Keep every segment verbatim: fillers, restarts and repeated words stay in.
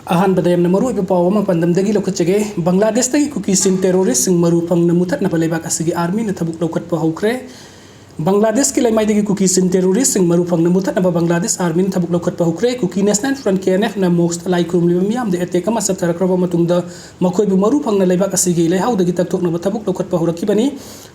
ꯑꯍꯥꯟꯕꯗ ꯌꯥꯝꯅ ꯃꯔꯨꯑꯣꯏꯕ ꯄꯥꯎ ꯑꯃ ꯄꯥꯟꯗꯝꯗꯒꯤ ꯂꯧꯈꯠꯆꯒꯦ꯫ ꯕꯪꯒ꯭ꯂꯥꯗꯦꯁꯇꯒꯤ ꯀꯨꯀꯤ ꯆꯤꯟ terroristꯁꯤꯡ ꯃꯔꯨ ꯐꯪꯅ ꯃꯨꯊꯠꯅꯕ ꯂꯩꯕꯥꯛ ꯑꯁꯤꯒꯤ armyꯅ ꯊꯕꯛ ꯂꯧꯈꯠꯄ ꯍꯧꯈ꯭ꯔꯦ꯫ ꯕꯪꯒ꯭ꯂꯥꯗꯦꯁꯀꯤ ꯂꯩꯃꯥꯏꯗꯒꯤ ꯀꯨꯀꯤ ꯆꯤꯟ terroristꯁꯤꯡ ꯃꯔꯨ ꯐꯪꯅ ꯃꯨꯊꯠꯅꯕ ꯕꯪꯒ꯭ꯂꯥꯗꯦꯁ armyꯅ ꯊꯕꯛ ꯂꯧꯈꯠꯄ ꯍꯧꯈ꯭ꯔꯦ꯫ ꯀꯨꯀꯤ National Front, KNFꯅ ꯃꯣꯛꯁꯇ ꯂꯥꯏ ꯈꯨꯔꯨꯝꯂꯤꯕ ꯃꯤꯌꯥꯝꯗ attack ꯑꯃ ꯆꯠꯊꯔꯛꯈ꯭ꯔꯕ ꯃꯇꯨꯡꯗ ꯃꯈꯣꯏꯕꯨ ꯃꯔꯨ ꯐꯪꯅ ꯂꯩꯕꯥꯛ ꯑꯁꯤꯒꯤ ꯂꯩꯍꯥꯎꯗꯒꯤ ꯇꯛꯊꯣꯛꯅꯕ ꯊꯕꯛ ꯂꯧꯈꯠꯄ ꯍꯧꯔꯛꯈꯤꯕꯅꯤ꯫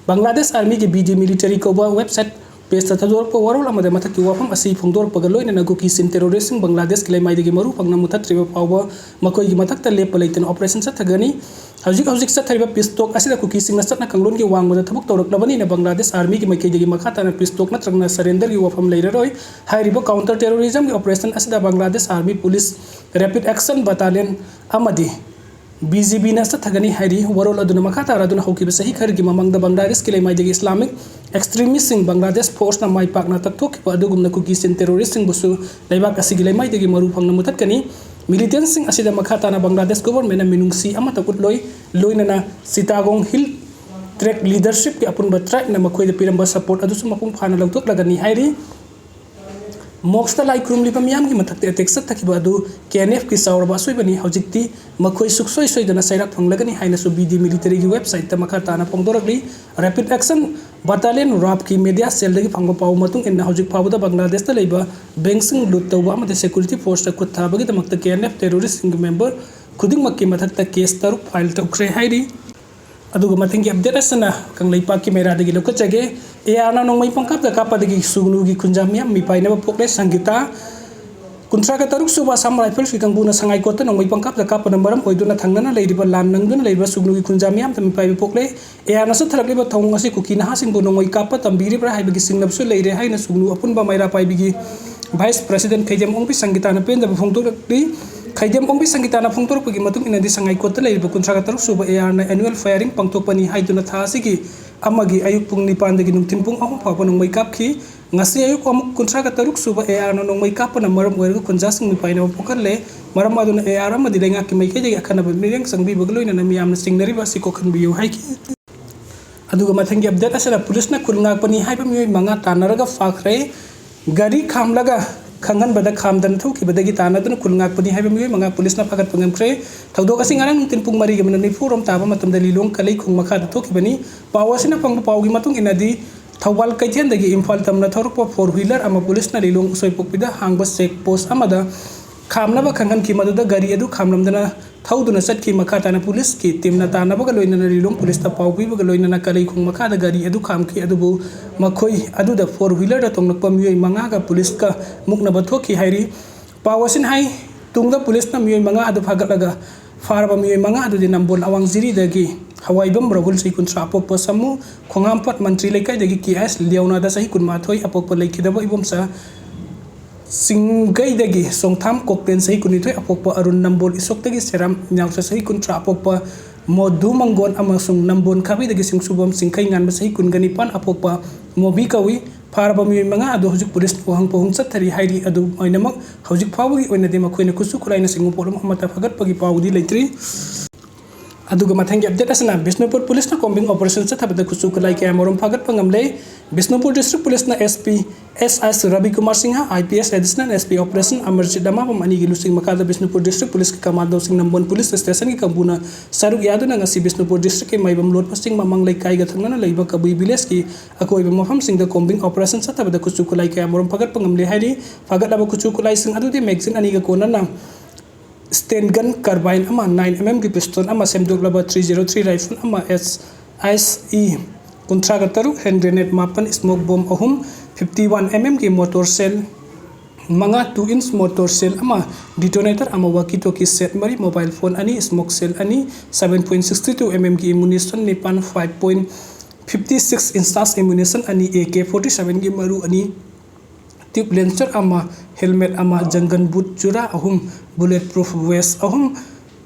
ꯕꯪꯒ꯭ꯂꯥꯗꯦꯁ armyꯒꯤ BD Military ꯀꯧꯕ website pageꯇ ꯊꯥꯗꯣꯔꯛꯄ ꯋꯥꯔꯣꯜ ꯑꯃꯗ ꯃꯊꯛꯀꯤ ꯋꯥꯐꯝ ꯑꯁꯤ ꯐꯣꯡꯗꯣꯔꯛꯄꯒ ꯂꯣꯏꯅꯅ ꯀꯨꯀꯤ ꯆꯤꯟ terroristꯁꯤꯡ ꯕꯪꯒ꯭ꯂꯥꯗꯦꯁꯀꯤ ꯂꯩꯃꯥꯏꯗꯒꯤ ꯃꯔꯨ ꯐꯪꯅ ꯃꯨꯊꯠꯇ꯭ꯔꯤꯕ ꯐꯥꯎꯕ ꯃꯈꯣꯏꯒꯤ ꯃꯊꯛꯇ ꯂꯦꯞꯄ ꯂꯩꯇꯅ operation ꯆꯠꯊꯒꯅꯤ꯫ ꯍꯧꯖꯤꯛ ꯍꯧꯖꯤꯛ ꯆꯠꯊꯔꯤꯕ peace talk ꯑꯁꯤꯗ ꯀꯨꯀꯤꯁꯤꯡꯅ ꯆꯠꯅ ꯀꯥꯡꯂꯣꯟꯒꯤ ꯋꯥꯡꯃꯗ ꯊꯕꯛ ꯇꯧꯔꯛꯂꯕꯅꯤꯅ ꯕꯪꯒ꯭ꯂꯥꯗꯦꯁ armyꯒꯤ ꯃꯥꯏꯀꯩꯗꯒꯤ ꯃꯈꯥ ꯇꯥꯅ peace talk ꯅꯠꯇ꯭ꯔꯒꯅ surrenderꯒꯤ ꯋꯥꯐꯝ ꯂꯩꯔꯔꯣꯏ꯫ ꯍꯥꯏꯔꯤꯕ counter terrorismꯒꯤ operation ꯑꯁꯤꯗ Bangladesh army, police, rapid action battalion ꯑꯃꯗꯤ BGBꯅ ꯆꯠꯊꯒꯅꯤ ꯍꯥꯏꯔꯤ꯫ ꯋꯥꯔꯣꯜ ꯑꯗꯨꯅ ꯃꯈꯥ ꯇꯥꯔꯗꯨꯅ ꯍꯧꯈꯤꯕ ꯆꯍꯤ ꯈꯔꯒꯤ ꯃꯃꯥꯡꯗ ꯕꯪꯒ꯭ꯂꯥꯗꯦꯁꯀꯤ ꯂꯩꯃꯥꯏꯗꯒꯤ Islamic extremistꯁꯤꯡ ꯕꯪꯒ꯭ꯂꯥꯗꯦꯁ forceꯅ ꯃꯥꯏ ꯄꯥꯛꯅ ꯇꯛꯊꯣꯛꯈꯤꯕ ꯑꯗꯨꯒꯨꯝꯅ ꯀꯨꯀꯤ ꯆꯤꯟ terroristꯁꯤꯡꯕꯨꯁꯨ ꯂꯩꯕꯥꯛ ꯑꯁꯤꯒꯤ ꯂꯩꯃꯥꯏꯗꯒꯤ ꯃꯔꯨ ꯐꯪꯅ ꯃꯨꯊꯠꯀꯅꯤ꯫ Militantꯁꯤꯡ ꯑꯁꯤꯗ ꯃꯈꯥ ꯇꯥꯅ ꯕꯪꯒ꯭ꯂꯥꯗꯦꯁ governmentꯅ ꯃꯤꯅꯨꯡꯁꯤ ꯑꯃꯠꯇ ꯎꯠꯂꯣꯏ꯫ ꯂꯣꯏꯅꯅ Chittagong Hill Tract leadershipꯀꯤ ꯑꯄꯨꯟꯕ tribeꯅ ꯃꯈꯣꯏꯗ ꯄꯤꯔꯝꯕ support ꯑꯗꯨꯁꯨ ꯃꯄꯨꯡ ꯐꯥꯅ ꯂꯧꯊꯣꯛꯂꯒꯅꯤ ꯍꯥꯏꯔꯤ꯫ ꯃꯣꯛꯁꯇ ꯂꯥꯏ ꯈꯨꯔꯨꯝꯂꯤꯕ ꯃꯤꯌꯥꯝꯒꯤ ꯃꯊꯛꯇ attack ꯆꯠꯊꯈꯤꯕ ꯑꯗꯨ KNFꯀꯤ ꯆꯥꯎꯔꯕ ꯑꯁꯣꯏꯕꯅꯤ꯫ ꯍꯧꯖꯤꯛꯇꯤ ꯃꯈꯣꯏ ꯁꯨꯛꯁꯣꯏ ꯁꯣꯏꯗꯅ ꯆꯩꯔꯥꯛ ꯐꯪꯂꯒꯅꯤ ꯍꯥꯏꯅꯁꯨ BD Militaryꯒꯤ websiteꯇ ꯃꯈꯥ ꯇꯥꯅ ꯐꯣꯡꯗꯣꯔꯛꯂꯤ꯫ Rapid Action Battalion, RABꯀꯤ media cellꯗꯒꯤ ꯐꯪꯕ ꯄꯥꯎ ꯃꯇꯨꯡ ꯏꯟꯅ ꯍꯧꯖꯤꯛ ꯐꯥꯎꯕꯗ ꯕꯪꯒ꯭ꯂꯥꯗꯦꯁꯇ ꯂꯩꯕ bankꯁꯤꯡ loot ꯇꯧꯕ ꯑꯃꯗꯤ security forceꯇ ꯈꯨꯠ ꯊꯥꯕꯒꯤꯗꯃꯛꯇ KNF terroristꯁꯤꯡꯒꯤ member ꯈꯨꯗꯤꯡꯃꯛꯀꯤ ꯃꯊꯛꯇ case ꯇꯔꯨꯛ file ꯇꯧꯈ꯭ꯔꯦ ꯍꯥꯏꯔꯤ꯫ ꯑꯗꯨꯒ ꯃꯊꯪꯒꯤ update ꯑꯁꯤꯅ ꯀꯪꯂꯩꯄꯥꯛꯀꯤ ꯃꯩꯔꯥꯗꯒꯤ ꯂꯧꯈꯠꯆꯒꯦ꯫ ARꯅ ꯅꯣꯡꯃꯩ ꯄꯪꯀꯥꯞꯇ ꯀꯥꯞꯄꯗꯒꯤ ꯁꯨꯒꯅꯨꯒꯤ ꯈꯨꯟꯖꯥ ꯃꯤꯌꯥꯝ ꯃꯤꯄꯥꯏꯅꯕ ꯄꯣꯛꯂꯦ꯫ ꯁꯪꯒꯤꯇꯥ ꯀꯨꯟꯊ꯭ꯔꯥ ꯇꯔꯨꯛ ꯁꯨꯕ Assam Riflesꯀꯤ ꯀꯥꯡꯕꯨꯅ ꯁꯉꯥꯏꯀꯣꯠꯇ ꯅꯣꯡꯃꯩ ꯄꯪꯀꯥꯞꯇ ꯀꯥꯞꯄꯅ ꯃꯔꯝ ꯑꯣꯏꯗꯨꯅ ꯊꯪꯅꯅ ꯂꯩꯔꯤꯕ ꯂꯥꯟ ꯅꯪꯗꯨꯅ ꯂꯩꯔꯤꯕ ꯁꯨꯒꯅꯨꯒꯤ ꯈꯨꯟꯖꯥ ꯃꯤꯌꯥꯝꯗ ꯃꯤꯄꯥꯏꯕ ꯄꯣꯛꯂꯦ꯫ ARꯅ ꯆꯠꯊꯔꯛꯂꯤꯕ ꯊꯧꯑꯣꯡ ꯑꯁꯤ ꯀꯨꯀꯤ ꯅꯍꯥꯁꯤꯡꯕꯨ ꯅꯣꯡꯃꯩ ꯀꯥꯞꯄ ꯇꯝꯕꯤꯔꯤꯕ꯭ꯔꯥ ꯍꯥꯏꯕꯒꯤ ꯆꯤꯡꯅꯕꯁꯨ ꯂꯩꯔꯦ ꯍꯥꯏꯅ ꯁꯨꯒꯅꯨ ꯑꯄꯨꯟꯕ ꯃꯩꯔꯥ ꯄꯥꯏꯕꯤꯒꯤ Vice President ꯈꯩꯗꯦꯝ ꯑꯣꯡꯕꯤ ꯁꯪꯒꯤꯇꯥꯅ ꯄꯦꯟꯗꯕ ꯐꯣꯡꯗꯣꯛꯂꯤ꯫ ꯈꯩꯗꯦꯝ ꯑꯣꯡꯕꯤ ꯁꯪꯒꯤꯇꯥꯅ ꯐꯣꯡꯗꯣꯔꯛꯄꯒꯤ ꯃꯇꯨꯡ ꯏꯟꯅꯗꯤ ꯁꯉꯥꯏꯀꯣꯠꯇ ꯂꯩꯔꯤꯕ ꯀꯨꯟꯊ꯭ꯔꯥ ꯇꯔꯨꯛ ꯁꯨꯕ ARꯅ annual firing ꯄꯥꯡꯊꯣꯛꯄꯅꯤ ꯍꯥꯏꯗꯨꯅ ꯊꯥ ꯑꯁꯤꯒꯤ ꯑꯃꯒꯤ ꯑꯌꯨꯛ ꯄꯨꯡ ꯅꯤꯄꯥꯟꯗꯒꯤ ꯅꯨꯡꯊꯤꯜ ꯄꯨꯡ ꯑꯍꯨꯝ ꯐꯥꯎꯕ ꯅꯣꯡꯃꯩ ꯀꯥꯞꯈꯤ꯫ ꯉꯁꯤ ꯑꯌꯨꯛ ꯑꯃꯨꯛ ꯀꯨꯟꯊ꯭ꯔꯥ ꯇꯔꯨꯛ ꯁꯨꯕ ARꯅ ꯅꯣꯡꯃꯩ ꯀꯥꯞꯄꯅ ꯃꯔꯝ ꯑꯣꯏꯔꯒ ꯈꯨꯟꯖꯥꯁꯤꯡ ꯃꯤꯄꯥꯏꯅꯕ ꯄꯣꯛꯍꯜꯂꯦ꯫ ꯃꯔꯝ ꯑꯗꯨꯅ AR ꯑꯃꯗꯤ ꯂꯩꯉꯥꯛꯀꯤ ꯃꯥꯏꯀꯩꯗꯒꯤ ꯑꯈꯟꯅꯕ ꯃꯤꯠꯌꯦꯡ ꯆꯪꯕꯤꯕꯒ ꯂꯣꯏꯅꯅ ꯃꯤꯌꯥꯝꯅ ꯆꯤꯡꯅꯔꯤꯕ ꯑꯁꯤ ꯀꯣꯛꯍꯟꯕꯤꯌꯨ ꯍꯥꯏꯈꯤ꯫ ꯑꯗꯨꯒ ꯃꯊꯪꯒꯤ update ꯑꯁꯤꯗ ꯄꯨꯂꯤꯁꯅ ꯈꯨꯜ ꯉꯥꯛꯄꯅꯤ ꯍꯥꯏꯕ ꯃꯤꯑꯣꯏ ꯃꯉꯥ ꯇꯥꯟꯅꯔꯒ ꯐꯥꯈ꯭ꯔꯦ꯫ ꯒꯥꯔꯤ ꯈꯥꯝꯂꯒ ꯈꯪꯍꯟꯕꯗ ꯈꯥꯝꯗꯅ ꯊꯣꯛꯈꯤꯕꯗꯒꯤ ꯇꯥꯟꯅꯗꯨꯅ ꯈꯨꯜ ꯉꯥꯛꯄꯅꯤ ꯍꯥꯏꯕ ꯃꯤꯑꯣꯏ ꯃꯉꯥ ꯄꯨꯂꯤꯁꯅ ꯐꯥꯒꯠꯄ ꯉꯝꯈ꯭ꯔꯦ꯫ ꯊꯧꯗꯣꯛ ꯑꯁꯤ ꯉꯔꯥꯡ ꯅꯨꯡꯊꯤꯜ ꯄꯨꯡ ꯃꯔꯤꯒ ꯃꯤꯅꯠ ꯅꯤꯐꯨ ꯔꯣꯝ ꯇꯥꯕ ꯃꯇꯝꯗ ꯂꯤꯂꯣꯡ ꯀꯂꯩꯈꯣꯡ ꯃꯈꯥꯗ ꯊꯣꯛꯈꯤꯕꯅꯤ꯫ ꯄꯥꯎ ꯑꯁꯤꯅ ꯐꯪꯕ ꯄꯥꯎꯒꯤ ꯃꯇꯨꯡ ꯏꯟꯅꯗꯤ, ꯊꯧꯕꯥꯜ ꯀꯩꯊꯦꯜꯗꯒꯤ ꯏꯝꯐꯥꯜ ꯇꯝꯅ ꯊꯧꯔꯛꯄ ꯐꯣꯔ ꯋꯤꯂꯔ ꯑꯃ ꯄꯨꯂꯤꯁꯅ ꯂꯤꯂꯣꯡ ꯎꯁꯣꯏꯄꯣꯛꯄꯤꯗ ꯍꯥꯡꯕ ꯆꯦꯛ ꯄꯣꯁ ꯑꯃꯗ ꯈꯥꯝꯅꯕ ꯈꯪꯍꯟꯈꯤ, ꯃꯗꯨꯗ ꯒꯥꯔꯤ ꯑꯗꯨ ꯈꯥꯝꯂꯝꯗꯅ ꯊꯧꯗꯨꯅ ꯆꯠꯈꯤ꯫ ꯃꯈꯥ ꯇꯥꯅ ꯄꯨꯂꯤꯁꯀꯤ ꯇꯤꯝꯅ ꯇꯥꯟꯅꯕꯒ ꯂꯣꯏꯅꯅ ꯂꯤꯂꯣꯡ ꯄꯨꯂꯤꯁꯇ ꯄꯥꯎ ꯄꯤꯕꯒ ꯂꯣꯏꯅꯅ ꯀꯂꯩꯈꯣꯡ ꯃꯈꯥꯗ ꯒꯥꯔꯤ ꯑꯗꯨ ꯈꯥꯝꯈꯤ, ꯑꯗꯨꯕꯨ ꯃꯈꯣꯏ ꯑꯗꯨꯗ ꯐꯣꯔ ꯋꯤꯂꯔꯗ ꯇꯣꯡꯂꯛꯄ ꯃꯤꯑꯣꯏ ꯃꯉꯥꯒ ꯄꯨꯂꯤꯁꯀ ꯃꯨꯛꯅꯕ ꯊꯣꯛꯈꯤ ꯍꯥꯏꯔꯤ꯫ ꯄꯥꯎ ꯑꯁꯤꯅ ꯍꯥꯏ, ꯇꯨꯡꯗ ꯄꯨꯂꯤꯁꯅ ꯃꯤꯑꯣꯏ ꯃꯉꯥ ꯑꯗꯨ ꯐꯥꯒꯠꯂꯒ ꯐꯥꯔꯕ ꯃꯤꯑꯣꯏ ꯃꯉꯥ ꯑꯗꯨꯗꯤ ꯅꯝꯕꯣꯜ ꯑꯋꯥꯡ ꯖꯤꯔꯤꯗꯒꯤ ꯍꯋꯥꯏꯕꯝ ꯔꯥꯍꯨꯜ, ꯆꯍꯤ ꯀꯨꯟꯊ꯭ꯔꯥ, ꯑꯄꯣꯛꯄ ꯁꯃꯨ, ꯈꯣꯡꯉꯥꯝꯄꯥꯠ ꯃꯟꯇ꯭ꯔꯤ ꯂꯩꯀꯥꯏꯗꯒꯤ ꯀꯦ ꯑꯦꯁ ꯂꯤꯌꯣꯅꯥꯗ, ꯆꯍꯤ ꯀꯨꯟꯃꯥꯊꯣꯏ, ꯑꯄꯣꯛꯄ ꯂꯩꯈꯤꯗꯕ ꯏꯕꯣꯝꯆꯥ ꯁꯤꯡꯒꯩꯗꯒꯤ ꯆꯣꯡꯊꯥꯝ ꯀꯣꯛꯄꯦꯟ, ꯆꯍꯤ ꯀꯨꯟꯅꯤꯊꯣꯏ, ꯑꯄꯣꯛꯄ ꯑꯔꯨꯟ ꯅꯝꯕꯣꯜ ꯏꯁꯣꯛꯇꯒꯤ ꯁꯦꯔꯥꯝ ꯏꯅꯥꯎꯆꯥ, ꯆꯍꯤ ꯀꯨꯟꯊ꯭ꯔꯥ, ꯑꯄꯣꯛꯄ ꯃꯣꯗꯨ ꯃꯪꯒꯣꯟ ꯑꯃꯁꯨꯡ ꯅꯝꯕꯣꯟ ꯈꯥꯕꯩꯗꯒꯤ ꯁꯤꯡꯁꯨꯕꯝ ꯆꯤꯡꯈꯩ ꯉꯥꯟꯕ, ꯆꯍꯤ ꯀꯨꯟꯒ ꯅꯤꯄꯥꯟ, ꯑꯄꯣꯛꯄ ꯃꯣꯕꯤ ꯀꯧꯏ꯫ ꯐꯥꯔꯕ ꯃꯤꯑꯣꯏ ꯃꯉꯥ ꯑꯗꯨ ꯍꯧꯖꯤꯛ ꯄꯨꯂꯤꯁꯅ ꯋꯥꯍꯪ ꯄꯥꯎꯍꯪ ꯆꯠꯊꯔꯤ ꯍꯥꯏꯔꯤ꯫ ꯑꯗꯨ ꯑꯣꯏꯅꯃꯛ, ꯍꯧꯖꯤꯛ ꯐꯥꯎꯕꯒꯤ ꯑꯣꯏꯅꯗꯤ ꯃꯈꯣꯏꯅ ꯈꯨꯠꯁꯨ ꯈꯨꯠꯂꯥꯏꯅꯆꯤꯡꯕ ꯄꯣꯠꯂꯝ ꯑꯃꯠꯇ ꯐꯥꯒꯠꯄꯒꯤ ꯄꯥꯎꯗꯤ ꯂꯩꯇ꯭ꯔꯤ꯫ ꯑꯗꯨꯒ ꯃꯊꯪꯒꯤ ꯑꯞꯗꯦꯠ ꯑꯁꯤꯅ ꯕꯤꯁꯅꯨꯄꯨꯔ ꯄꯨꯂꯤꯁꯅ ꯀꯣꯝꯕꯤꯡ ꯑꯣꯄꯔꯦꯁꯟ ꯆꯠꯊꯕꯗ ꯈꯨꯠꯁꯨ ꯈꯨꯠꯂꯥꯏ ꯀꯌꯥ ꯃꯔꯨꯝ ꯐꯥꯒꯠꯄ ꯉꯝꯂꯦ꯫ ꯕꯤꯁꯅꯨꯄꯨꯔ ꯗꯤꯁꯇ꯭ꯔꯤꯛ ꯄꯨꯂꯤꯁꯅ S P S S Rabikumar Singh, I P S, additional S P operation Amarjit Lamabam ꯑꯅꯤꯒꯤ ꯂꯨꯆꯤꯡ ꯃꯈꯥꯗ ꯕꯤꯁꯅꯨꯄꯨꯔ ꯗꯤꯁꯇ꯭ꯔꯤꯛ ꯄꯨꯂꯤꯁꯀꯤ ꯀꯃꯥꯟꯗꯣꯁꯤꯡ ꯅꯝꯕꯣꯜ ꯄꯨꯂꯤꯁ ꯁ꯭ꯇꯦꯁꯟꯒꯤ ꯀꯥꯡꯕꯨꯅ ꯁꯔꯨꯛ ꯌꯥꯗꯨꯅ ꯉꯁꯤ ꯕꯤꯁꯅꯨꯄꯨꯔ ꯗꯤꯁꯇ꯭ꯔꯤꯛꯀꯤ ꯃꯥꯏꯕꯝ ꯂꯣꯠꯄ ꯆꯤꯡ ꯃꯃꯥꯡ ꯂꯩꯀꯥꯏꯒ ꯊꯪꯅꯅ ꯂꯩꯕ ꯀꯕꯨꯏ ꯚꯤꯂꯦꯖꯀꯤ ꯑꯀꯣꯏꯕ ꯃꯐꯝꯁꯤꯡꯗ ꯀꯣꯝꯕꯤꯡ ꯑꯣꯄꯔꯦꯁꯟ ꯆꯠꯊꯕꯗ ꯈꯨꯠꯁꯨ ꯈꯨꯠꯂꯥꯏ ꯀꯌꯥ ꯃꯔꯨꯝ ꯐꯥꯒꯠꯄ ꯉꯝꯂꯦ ꯍꯥꯏꯔꯤ꯫ ꯐꯥꯒꯠꯂꯕ ꯈꯨꯠꯁꯨ ꯈꯨꯠꯂꯥꯏꯁꯤꯡ ꯑꯗꯨꯗꯤ ꯃꯦꯒꯖꯤꯟ ꯑꯅꯤꯒ ꯀꯣꯟꯅꯅ ꯁ꯭ꯇꯦꯟꯒꯟ ꯀꯥꯔꯕꯥꯏꯟ ꯑꯃ, ꯅꯥꯏꯟ ꯑꯦꯝ ꯑꯦꯝꯒꯤ ꯄꯤꯁꯇꯣꯜ ꯑꯃ, ꯁꯦꯝꯗꯣꯛꯂꯕ ꯊ꯭ꯔꯤ ꯖꯤꯔꯣ ꯊ꯭ꯔꯤ ꯔꯥꯏꯐꯜ ꯑꯃ, ꯑꯦꯁ ꯑꯥꯏ ꯏ ꯀꯨꯟꯊ꯭ꯔꯥꯒ ꯇꯔꯨꯛ, ꯍꯦꯟ ꯒ꯭ꯔꯦꯅꯦꯗ ꯃꯥꯄꯟ, ꯁ꯭ꯃꯣꯛ ꯕꯣꯝ ꯑꯍꯨꯝ, ꯐꯤꯐꯇꯤ ꯋꯥꯟ ꯑꯦꯝ ꯑꯦꯝꯒꯤ ꯃꯣꯇꯣꯔ ꯁꯦꯜ ꯃꯉꯥ, ꯇꯨ ꯏꯟꯆ ꯃꯣꯇꯣꯔ ꯁꯦꯜ ꯑꯃ, ꯗꯤꯇꯣꯅꯦꯇꯔ ꯑꯃ, ꯋꯥꯀꯤ ꯇꯣꯀꯤ ꯁꯦꯠ ꯃꯔꯤ, ꯃꯣꯕꯥꯏꯜ ꯐꯣꯟ ꯑꯅꯤ, ꯁ꯭ꯃꯣꯛ ꯁꯦꯜ ꯑꯅꯤ, seven point sixty two M ꯑꯦꯝꯒꯤ ꯑꯦꯃꯨꯅꯤꯁꯟ ꯅꯤꯄꯥꯟ, five point fifty six inch ammunition ꯑꯅꯤ, ꯑꯦ ꯀꯦ ꯐꯣꯔꯇꯤ ꯁꯚꯦꯟꯒꯤ ꯃꯔꯨ ꯑꯅꯤ, ꯇ꯭ꯌꯨꯕ ꯂꯦꯟꯆꯔ ꯑꯃ, ꯍꯦꯜꯃꯦꯠ ꯑꯃ, ꯖꯪꯒꯜ ꯕꯨꯠ ꯖꯨꯔꯥ ꯑꯍꯨꯝ, ꯕꯨꯂꯦꯠ ꯄ꯭ꯔꯨꯐ ꯚꯦꯁ ꯑꯍꯨꯝ,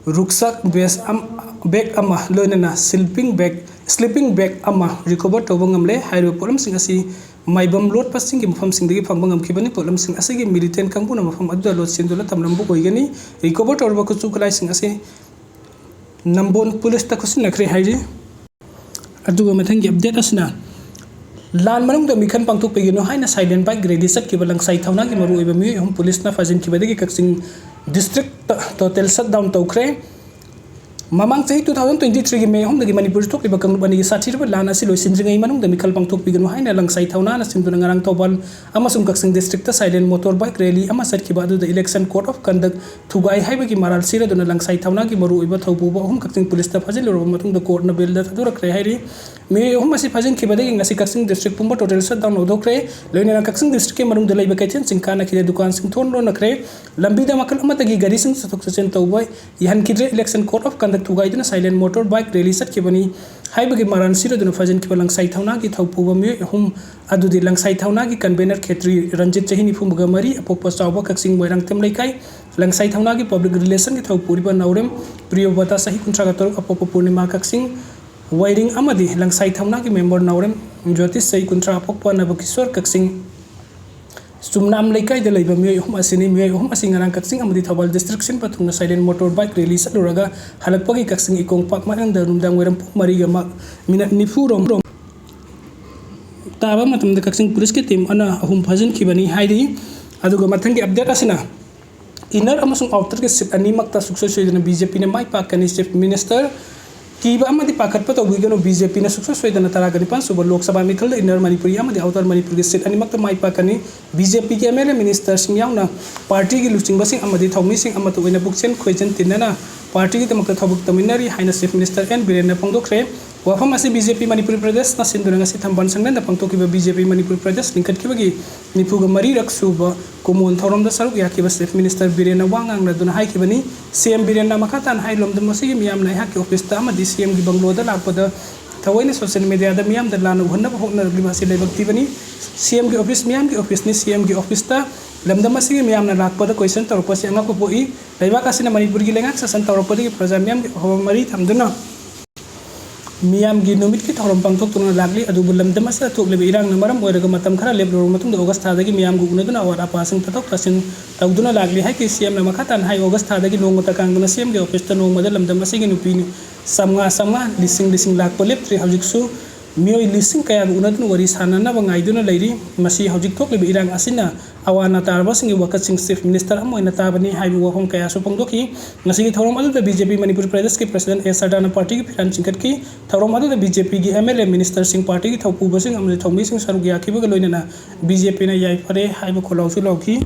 ꯔꯨꯛꯁꯥꯛ ꯚꯦꯁ ꯑꯝ-, ꯕꯦꯒ ꯑꯃ, ꯂꯣꯏꯅꯅ ꯁ꯭ꯂꯤꯄꯤꯡ ꯕꯦꯒ, ꯁ꯭ꯂꯤꯄꯤꯡ ꯕꯦꯒ ꯑꯃ ꯔꯤꯀꯣꯚꯔ ꯇꯧꯕ ꯉꯝꯂꯦ꯫ ꯍꯥꯏꯔꯤꯕ ꯄꯣꯠꯂꯝꯁꯤꯡ ꯑꯁꯤ ꯃꯥꯏꯕꯝ ꯂꯣꯠꯄꯁꯤꯡꯒꯤ ꯃꯐꯝꯁꯤꯡꯗꯒꯤ ꯐꯪꯕ ꯉꯝꯈꯤꯕꯅꯤ꯫ ꯄꯣꯠꯂꯝꯁꯤꯡ ꯑꯁꯤꯒꯤ ꯃꯤꯂꯤꯇꯦꯟ ꯀꯥꯡꯕꯨꯅ ꯃꯐꯝ ꯑꯗꯨꯗ ꯂꯣꯠ ꯁꯤꯟꯗꯨꯅ ꯊꯝꯂꯝꯕ ꯑꯣꯏꯒꯅꯤ꯫ ꯔꯤꯀꯣꯚꯔ ꯇꯧꯔꯕ ꯈꯨꯠꯁꯨ ꯈꯨꯠꯂꯥꯏꯁꯤꯡ ꯑꯁꯤ ꯅꯝꯕꯣꯜ ꯄꯨꯂꯤꯁꯇ ꯈꯨꯠꯁꯤꯟꯅꯈ꯭ꯔꯦ ꯍꯥꯏꯔꯤ꯫ ꯑꯗꯨꯒ ꯃꯊꯪꯒꯤ ꯑꯞꯗꯦꯠ ꯑꯁꯤꯅ ꯂꯥꯟ ꯃꯅꯨꯡꯗ ꯃꯤꯈꯜ ꯄꯥꯡꯊꯣꯛꯄꯤꯒꯅꯨ ꯍꯥꯏꯅ silent bike rally ꯆꯠꯈꯤꯕ ꯂꯪꯁꯥꯏ ꯊꯧꯅꯥꯒꯤ ꯃꯔꯨꯑꯣꯏꯕ ꯃꯤꯑꯣꯏ ꯑꯍꯨꯝ ꯄꯨꯂꯤꯁꯅ ꯐꯥꯖꯤꯟꯈꯤꯕꯗꯒꯤ ꯀꯛꯆꯤꯡ district total shutdown ꯇꯧꯈ꯭ꯔꯦ꯫ ꯃꯃꯥꯡ ꯆꯍꯤ two thousand twenty threeꯒꯤ May ꯑꯍꯨꯝꯗꯒꯤ ꯃꯅꯤꯄꯨꯔꯗ ꯊꯣꯛꯂꯤꯕ ꯀꯥꯡꯂꯨꯞ ꯑꯅꯤꯒꯤ ꯁꯥꯊꯤꯔꯕ ꯂꯥꯟ ꯑꯁꯤ ꯂꯣꯏꯁꯤꯟꯗ꯭ꯔꯤꯉꯩ ꯃꯅꯨꯡꯗ ꯃꯤꯈꯜ ꯄꯥꯡꯊꯣꯛꯄꯤꯒꯅꯨ ꯍꯥꯏꯅ ꯂꯪꯁꯥꯏ ꯊꯧꯅꯥꯅ ꯁꯤꯟꯗꯨꯅ ꯉꯔꯥꯡ ꯊꯧꯕꯥꯜ ꯑꯃꯁꯨꯡ ꯀꯛꯆꯤꯡ districtꯇ silent motor bike rally ꯑꯃ ꯆꯠꯈꯤꯕ ꯑꯗꯨꯗ election code of conduct ꯊꯨꯒꯥꯏ ꯍꯥꯏꯕꯒꯤ ꯃꯔꯥꯜ ꯁꯤꯔꯗꯨꯅ ꯂꯪꯁꯥꯏ ꯊꯧꯅꯥꯒꯤ ꯃꯔꯨꯑꯣꯏꯕ ꯊꯧꯄꯨꯕ ꯑꯍꯨꯝ ꯀꯛꯆꯤꯡ ꯄꯨꯂꯤꯁꯇ ꯐꯥꯖꯤꯜꯂꯨꯔꯕ ꯃꯇꯨꯡꯗ ꯀꯣꯔꯠꯅ ꯕꯦꯜꯗ ꯊꯥꯗꯣꯔꯛꯈ꯭ꯔꯦ ꯍꯥꯏꯔꯤ꯫ ꯃꯤꯑꯣꯏ ꯑꯍꯨꯝ ꯑꯁꯤ ꯐꯥꯖꯤꯟꯈꯤꯕꯗꯒꯤ ꯉꯁꯤ ꯀꯛꯆꯤꯡ district ꯄꯨꯝꯕ total shutdown ꯂꯧꯊꯣꯛꯈ꯭ꯔꯦ꯫ ꯂꯣꯏꯅꯅ ꯀꯛꯆꯤꯡ districtꯀꯤ ꯃꯅꯨꯡꯗ ꯂꯩꯕ ꯀꯩꯊꯦꯜꯁꯤꯡ ꯀꯥꯟꯅꯈꯤꯗꯦ, ꯗꯨꯀꯥꯟꯁꯤꯡ ꯊꯣꯡ ꯂꯣꯟꯅꯈ꯭ꯔꯦ꯫ ꯂꯝꯕꯤꯗ ꯃꯈꯜ ꯑꯃꯠꯇꯒꯤ ꯒꯥꯔꯤꯁꯤꯡ ꯆꯠꯊꯣꯛ ꯆꯠꯁꯤꯟ ꯇꯧꯕ ꯌꯥꯍꯟꯈꯤꯗ꯭ꯔꯦ꯫ Election code of conduct ꯊꯨꯒꯥꯏꯗꯨꯅ silent motor bike rally ꯆꯠꯈꯤꯕꯅꯤ ꯍꯥꯏꯕꯒꯤ ꯃꯔꯥꯜ ꯁꯤꯔꯗꯨꯅ ꯐꯥꯖꯤꯟꯈꯤꯕ ꯂꯪꯁꯥꯏ ꯊꯧꯅꯥꯒꯤ ꯊꯧꯄꯨꯕ ꯃꯤꯑꯣꯏ ꯑꯍꯨꯝ ꯑꯗꯨꯗꯤ ꯂꯪꯁꯥꯏ ꯊꯧꯅꯥꯒꯤ convener ꯈꯦꯇ꯭ꯔꯤ ꯔꯟꯖꯤꯠ, ꯆꯍꯤ ꯅꯤꯐꯨ ꯃꯔꯤ, ꯑꯄꯣꯛꯄ ꯆꯥꯎꯕ, ꯀꯛꯆꯤꯡ ꯃꯣꯏꯔꯥꯡꯊꯦꯝ ꯂꯩꯀꯥꯏ, ꯂꯪꯁꯥꯏ ꯊꯧꯅꯥꯒꯤ public relationꯒꯤ ꯊꯧꯄꯨꯔꯤꯕ ꯅꯥꯎꯔꯦꯝ ꯄ꯭ꯔꯤꯌꯣꯕꯇꯥ, ꯆꯍꯤ ꯀꯨꯟꯊ꯭ꯔꯥ ꯇꯔꯨꯛ, ꯑꯄꯣꯛꯄ ꯄꯨꯔꯅꯤꯃꯥ, ꯀꯛꯆꯤꯡ ꯋꯥꯏꯔꯤꯡ ꯑꯃꯗꯤ ꯂꯪꯁꯥꯏ ꯊꯧꯅꯥꯒꯤ member ꯅꯥꯎꯔꯦꯝ ꯖꯣꯇꯤꯁ, ꯆꯍꯤ ꯀꯨꯟꯊ꯭ꯔꯥ, ꯑꯄꯣꯛꯄ ꯅꯕꯀꯤꯁꯣꯔ, ꯀꯛꯆꯤꯡ ꯆꯨꯝꯅꯥꯝ ꯂꯩꯀꯥꯏꯗ ꯂꯩꯕ ꯃꯤꯑꯣꯏ ꯑꯍꯨꯝ ꯑꯁꯤꯅꯤ꯫ ꯃꯤꯑꯣꯏ ꯑꯍꯨꯝ ꯑꯁꯤ ꯉꯔꯥꯡ ꯀꯛꯆꯤꯡ ꯑꯃꯗꯤ ꯊꯧꯕꯥꯜ district ꯁꯤꯟꯕ ꯊꯨꯡꯅ silent motor bike rally ꯆꯠꯂꯨꯔꯒ ꯍꯜꯂꯛꯄꯒꯤ ꯀꯛꯆꯤꯡ ꯏꯀꯣꯡ ꯄꯥꯛ ꯃꯅꯨꯡꯗ ꯅꯨꯃꯤꯗꯥꯡ ꯋꯥꯏꯔꯝ ꯄꯨꯡ ꯃꯔꯤꯒ ꯃ-, minute ꯅꯤꯐꯨ ꯔꯣꯝ ꯇꯥꯕ ꯃꯇꯝꯗ ꯀꯛꯆꯤꯡ ꯄꯨꯂꯤꯁꯀꯤ team ꯑꯅ ꯑꯍꯨꯝ ꯐꯥꯖꯤꯟꯈꯤꯕꯅꯤ ꯍꯥꯏꯔꯤ꯫ ꯑꯗꯨꯒ ꯃꯊꯪꯒꯤ update ꯑꯁꯤꯅ inner ꯑꯃꯁꯨꯡ outerꯒꯤ seat ꯑꯅꯤꯃꯛꯇ ꯁꯨꯡꯁꯣꯏ ꯁꯣꯏꯗꯅ BJPꯅ ꯃꯥꯏ ꯄꯥꯛꯀꯅꯤ꯫ Chief Minister ꯀꯤꯕ ꯑꯃꯗꯤ ꯄꯥꯈꯠꯄ ꯇꯧꯕꯤꯒꯅꯨ, BJPꯅ ꯁꯨꯡꯁꯣꯏ ꯁꯣꯏꯗꯅ ꯇꯔꯥꯒ ꯅꯤꯄꯥꯟ ꯁꯨꯕ ꯂꯣꯛ ꯁꯚꯥ ꯃꯤꯈꯜꯗ inner ꯃꯅꯤꯄꯨꯔꯤ ꯑꯃꯗꯤ outer ꯃꯅꯤꯄꯨꯔꯒꯤ seat ꯑꯅꯤꯃꯛꯇ ꯃꯥꯏ ꯄꯥꯛꯀꯅꯤ꯫ BJPꯒꯤ MLA ministerꯁꯤꯡ ꯌꯥꯎꯅ partyꯒꯤ ꯂꯨꯆꯤꯡꯕꯁꯤꯡ ꯑꯃꯗꯤ ꯊꯧꯃꯤꯁꯤꯡ ꯑꯃꯠꯇ ꯑꯣꯏꯅ ꯄꯨꯛꯆꯦꯜ ꯈꯣꯏꯖꯟ ꯇꯤꯟꯅꯅ partyꯒꯤꯗꯃꯛꯇ ꯊꯕꯛ ꯇꯧꯃꯤꯟꯅꯔꯤ ꯍꯥꯏꯅ Chief Minister ꯑꯦꯟ ꯕꯤꯔꯦꯟꯅ ꯐꯣꯡꯗꯣꯛꯈ꯭ꯔꯦ꯫ ꯋꯥꯐꯝ ꯑꯁꯤ BJP ꯃꯅꯤꯄꯨꯔ ꯄ꯭ꯔꯗꯦꯁꯅ ꯁꯤꯟꯗꯨꯅ ꯉꯁꯤ ꯊꯝꯕꯥꯜ ꯁꯪꯂꯦꯟꯗ ꯄꯥꯡꯊꯣꯛꯈꯤꯕ BJP ꯃꯅꯤꯄꯨꯔ ꯄ꯭ꯔꯗꯦꯁ ꯂꯤꯡꯈꯠꯈꯤꯕꯒꯤ ꯅꯤꯐꯨꯒ ꯃꯔꯤꯔꯛ ꯁꯨꯕ ꯀꯨꯃꯣꯟ ꯊꯧꯔꯝꯗ ꯁꯔꯨꯛ ꯌꯥꯈꯤꯕ Chief Minister ꯕꯤꯔꯦꯟꯅ ꯋꯥ ꯉꯥꯡꯅꯗꯨꯅ ꯍꯥꯏꯈꯤꯕꯅꯤ꯫ CM ꯕꯤꯔꯦꯟꯅ ꯃꯈꯥ ꯇꯥꯅ ꯍꯥꯏ, ꯂꯝꯗꯝ ꯑꯁꯤꯒꯤ ꯃꯤꯌꯥꯝꯅ ꯑꯩꯍꯥꯛꯀꯤ officeꯇ ꯑꯃꯗꯤ CMꯒꯤ bungalow ꯂꯥꯛꯄꯗ ꯊꯑꯣꯏꯅ social mediaꯗ ꯃꯤꯌꯥꯝꯗ ꯂꯥꯟꯅ ꯎꯍꯟꯅꯕ ꯍꯣꯠꯅꯔꯛꯂꯤꯕ ꯑꯁꯤ ꯂꯥꯏꯕꯛ ꯊꯤꯕꯅꯤ꯫ CMꯒꯤ office ꯃꯤꯌꯥꯝꯒꯤ officeꯅꯤ꯫ CMꯒꯤ officeꯇ ꯂꯝꯗꯝ ꯑꯁꯤꯒꯤ ꯃꯤꯌꯥꯝꯅ ꯂꯥꯛꯄꯗ question ꯇꯧꯔꯛꯄꯁꯤ ꯑꯉꯛꯄ ꯄꯣꯛꯏ꯫ ꯂꯩꯕꯥꯛ ꯑꯁꯤꯅ ꯃꯅꯤꯄꯨꯔꯒꯤ ꯂꯩꯉꯥꯛ ꯁꯥꯁꯟ ꯇꯧꯔꯛꯄꯗꯒꯤ ꯄ꯭ꯔꯖꯥ ꯃꯤꯌꯥꯝꯒꯤ ꯑꯐꯕ ꯃꯔꯤ ꯊꯝꯗꯨꯅ ꯃꯤꯌꯥꯝꯒꯤ ꯅꯨꯃꯤꯠꯀꯤ ꯊꯧꯔꯝ ꯄꯥꯡꯊꯣꯛꯇꯨꯅ ꯂꯥꯛꯂꯤ꯫ ꯑꯗꯨꯕꯨ ꯂꯝꯗꯝ ꯑꯁꯤꯗ ꯊꯣꯛꯂꯤꯕ ꯏꯔꯥꯡꯅ ꯃꯔꯝ ꯑꯣꯏꯔꯒ ꯃꯇꯝ ꯈꯔ ꯂꯦꯞꯂꯨꯔꯕ ꯃꯇꯨꯡꯗ August ꯊꯥꯗꯒꯤ ꯃꯤꯌꯥꯝꯒ ꯎꯅꯗꯨꯅ ꯑꯋꯥꯠ ꯑꯄꯥꯁꯤꯡ ꯇꯥꯊꯣꯛ ꯇꯥꯁꯤꯟ ꯇꯧꯗꯨꯅ ꯂꯥꯛꯂꯤ ꯍꯥꯏꯈꯤ꯫ CMꯅ ꯃꯈꯥ ꯇꯥꯅ ꯍꯥꯏ, August ꯊꯥꯗꯒꯤ ꯅꯣꯡꯃꯇ ꯀꯥꯡꯗꯅ CMꯒꯤ officeꯇ ꯅꯣꯡꯃꯗ ꯂꯝꯗꯝ ꯑꯁꯤꯒꯤ ꯅꯨꯄꯤ ꯆꯥꯝꯃꯉꯥ, ꯆꯥꯝꯃꯉꯥ, ꯂꯤꯁꯤꯡ, ꯂꯤꯁꯤꯡ ꯂꯥꯛꯄ ꯂꯦꯞꯇ꯭ꯔꯤ꯫ ꯍꯧꯖꯤꯛꯁꯨ ꯃꯤꯑꯣꯏ ꯂꯤꯁꯤꯡ ꯀꯌꯥꯒ ꯎꯅꯗꯨꯅ ꯋꯥꯔꯤ ꯁꯥꯟꯅꯅꯕ ꯉꯥꯏꯗꯨꯅ ꯂꯩꯔꯤ꯫ ꯃꯁꯤ ꯍꯧꯖꯤꯛ ꯊꯣꯛꯂꯤꯕ ꯏꯔꯥꯡ ꯑꯁꯤꯅ ꯑꯋꯥ ꯑꯅꯥ ꯇꯥꯔꯕꯁꯤꯡꯒꯤ ꯋꯥꯀꯠꯁꯤꯡ Chief Minister ꯑꯃ ꯑꯣꯏꯅ ꯇꯥꯕꯅꯤ ꯍꯥꯏꯕ ꯋꯥꯐꯝ ꯀꯌꯥꯁꯨ ꯐꯣꯡꯗꯣꯛꯈꯤ꯫ ꯉꯁꯤꯒꯤ ꯊꯧꯔꯝ ꯑꯗꯨꯗ B J P ꯃꯅꯤꯄꯨꯔ ꯄ꯭ꯔꯗꯦꯁꯀꯤ President A ꯁꯔꯗꯥꯅ partyꯒꯤ ꯐꯤꯔꯥꯜ ꯆꯤꯡꯈꯠꯈꯤ꯫ ꯊꯧꯔꯝ ꯑꯗꯨꯗ B J Pꯒꯤ M L A, ministerꯁꯤꯡ, partyꯒꯤ ꯊꯧꯄꯨꯕꯁꯤꯡ ꯑꯃꯗꯤ ꯊꯧꯃꯤꯁꯤꯡ ꯁꯔꯨꯛ ꯌꯥꯈꯤꯕꯒ ꯂꯣꯏꯅꯅ B J Pꯅ ꯌꯥꯏꯐꯔꯦ ꯍꯥꯏꯕ ꯈꯣꯜꯂꯥꯎꯁꯨ ꯂꯥꯎꯈꯤ꯫